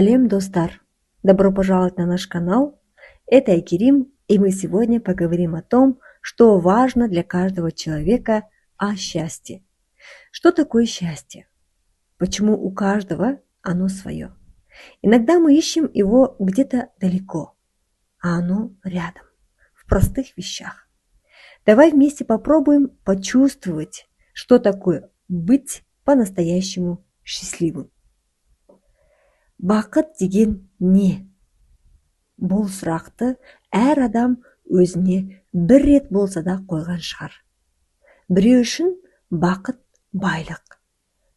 Сәлем, достар! Добро пожаловать на наш канал. Это Айкерим, и мы сегодня поговорим о том, что важно для каждого человека, о счастье. Что такое счастье? Почему у каждого оно свое? Иногда мы ищем его где-то далеко, а оно рядом, в простых вещах. Давай вместе попробуем почувствовать, что такое быть по-настоящему счастливым. Бақыт деген не? Бұл сұрақты әр адам өзіне бір рет болса да қойған шығар. Біреу үшін бақыт – байлық,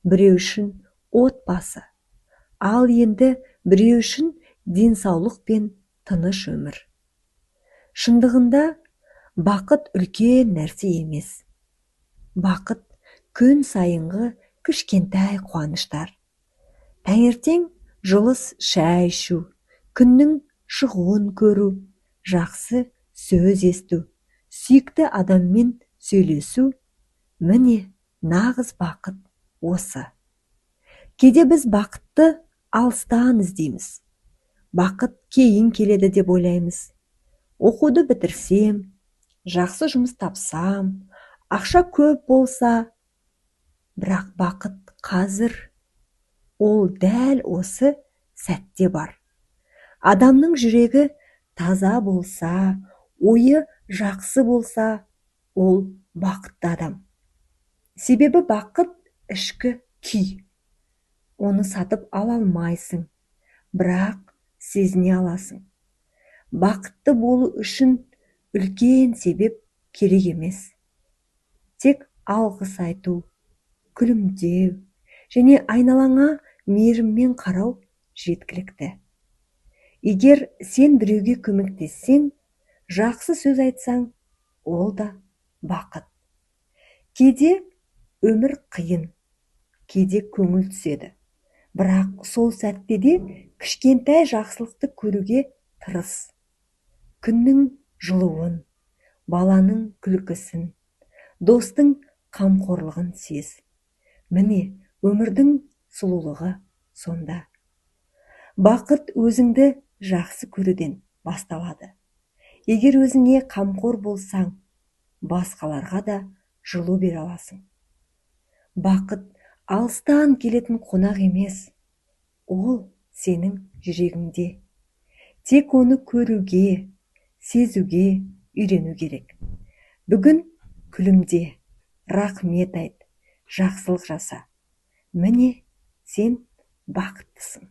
біреу үшін отбасы, ал енді біреу үшін денсаулық пен тыныш өмір. Шындығында, бақыт үлкен нәрсе емес. Бақыт – күн сайынғы кішкентай қуаныштар: таңертең жылы шай ішу, күннің шығуын көру, жақсы сөз есту, сүйікті адаммен сөйлесу. Міне, нағыз бақыт осы. Кейде біз бақытты алыстан іздейміз. Бақыт кейін келеді деп ойлаймыз: оқуды бітірсем, жақсы жұмыс тапсам, ақша көп болса. Бірақ бақыт қазір, ол дәл осы сәтте бар. Адамның жүрегі таза болса, ойы жақсы болса, ол бақытты адам. Себебі бақыт – ішкі күй. Оны сатып ала алмайсың, бірақ сезіне аласың. Бақытты болу үшін үлкен себеп керек емес. Тек алғыс айту, күлімдеу және айналаңа мейіріммен қарау жеткілікті. Егер сен біреуге көмектессең, жақсы сөз айтсаң, ол да бақыт. Кейде өмір қиын, кейде көңіл түседі, бірақ сол сәтте де кішкентай жақсылықты көруге тырыс: күннің жылуын, баланың күлкісін, достың қамқорлығын сез. Міне, өмірдің сұлулығы сонда. Бақыт өзіңді жақсы көруден басталады. Егер өзіңе қамқор болсаң, басқаларға да жылу бере аласың. Бақыт алыстан келетін қонақ емес, ол сенің жүрегіңде. Тек оны көруге, сезуге үйрену керек. Бүгін күлімде, рақмет айт, жақсылық жаса. Міне, сен бақыттысың.